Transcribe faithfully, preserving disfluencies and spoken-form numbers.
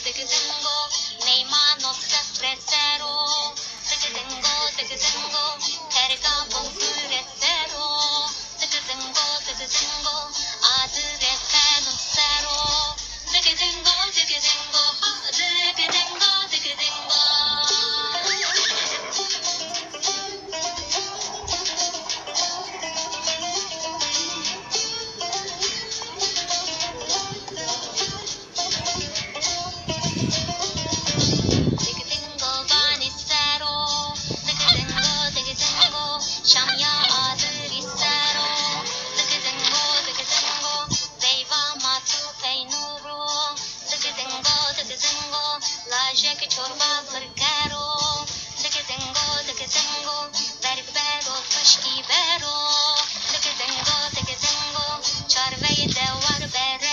Digidingo, meymano sifre ser o. Digidingo, digidingo, terga bingure ser o. Digidingo, digidingo, adirê telun ser o. Digidingo, digidingo, ha, digidingo, digidingo. Digidingo vanî ser o, digidingo, digidingo, şamya adirî ser o. Digidingo, digidingo, veyva ma tu peynûr o. Digidingo, digidingo, lajek çorba vir ker o. Digidingo, digidingo, berg ber o, pişkî ber o. Digidingo, digidingo, çarveyê dewar ber